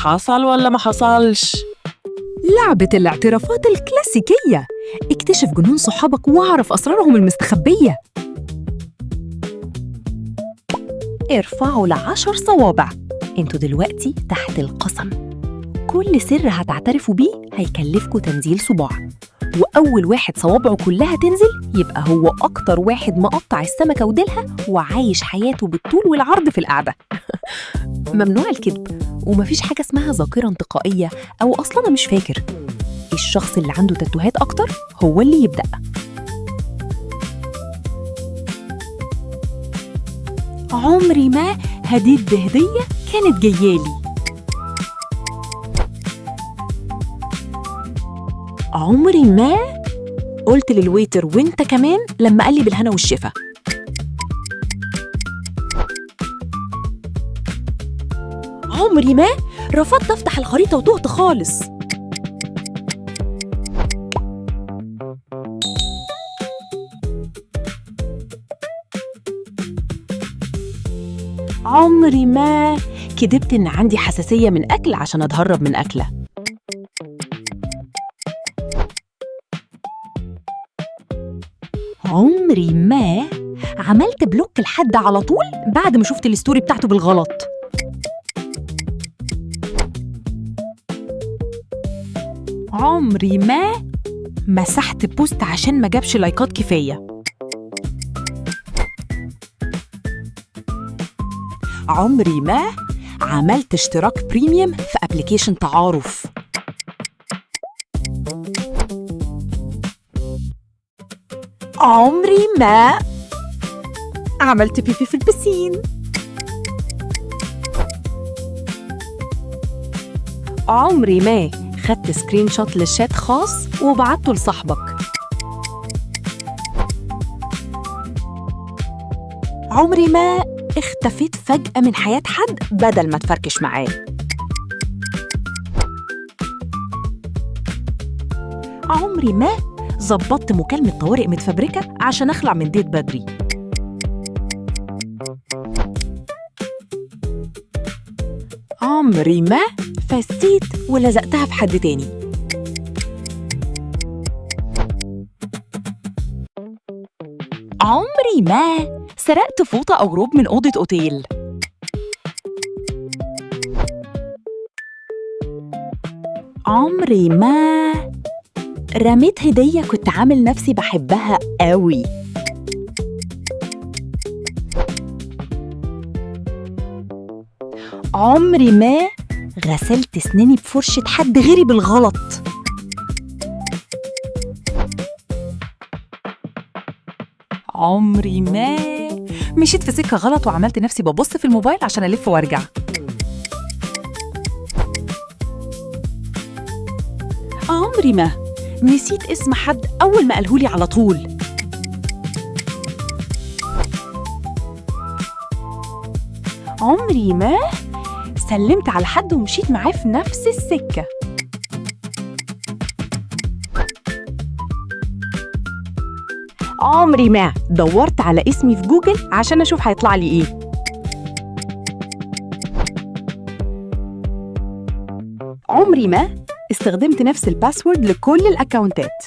حصل ولا ما حصلش؟ لعبة الاعترافات الكلاسيكية، اكتشف جنون صحابك واعرف أسرارهم المستخبية. ارفعوا ل10 صوابع، انتوا دلوقتي تحت القسم. كل سر هتعترفوا بيه هيكلفكوا تنزيل صباع، وأول واحد صوابعه كلها تنزل يبقى هو أكتر واحد مقطع السمكة وديلها وعايش حياته بالطول والعرض في القعدة. ممنوع الكذب، ومفيش حاجة اسمها ذاكرة انتقائية أو أصلا أنا مش فاكر. الشخص اللي عنده تاتوهات أكتر هو اللي يبدأ. عمري ما هديت بهدية كانت جايالي. عمري ما قلت لل waiter وانت كمان لما قال لي بالهنا والشفا. عمري ما رفضت أفتح الخريطة وتهت خالص. عمري ما كدبت إن عندي حساسية من أكل عشان أتهرب من أكلة. عمري ما عملت block لحد على طول بعد ما شفت ال story بتاعته بالغلط. عمري ما مسحت post عشان ما جابش لايكات كفاية. عمري ما عملت اشتراك premium في application تعارف. عمري ما عملت بيبي في البسين. عمري ما خدت screenshot لل chat خاص وبعته لصاحبك. عمري ما اختفيت فجأة من حياة حد بدل ما تفركش معاه. عمري ما ظبطت مكالمة طوارئ متفبركة عشان أخلع من date بدري. عمري ما فسيت ولزقتها في حد تاني. عمري ما سرقت فوطة أو روب من أوضة أوتيل. عمري ما رميت هدية كنت عامل نفسي بحبها قوي. عمري ما غسلت سناني بفرشة حد غيري بالغلط. عمري ما مشيت في سكة غلط وعملت نفسي ببص في الموبايل عشان ألف وأرجع. عمري ما نسيت اسم حد أول ما قالهولي على طول. عمري ما سلمت على حد ومشيت معاه في نفس السكة. عمري ما دورت على اسمي في جوجل عشان أشوف هيطلع لي إيه. عمري ما استخدمت نفس ال password لكل الأكاونتات.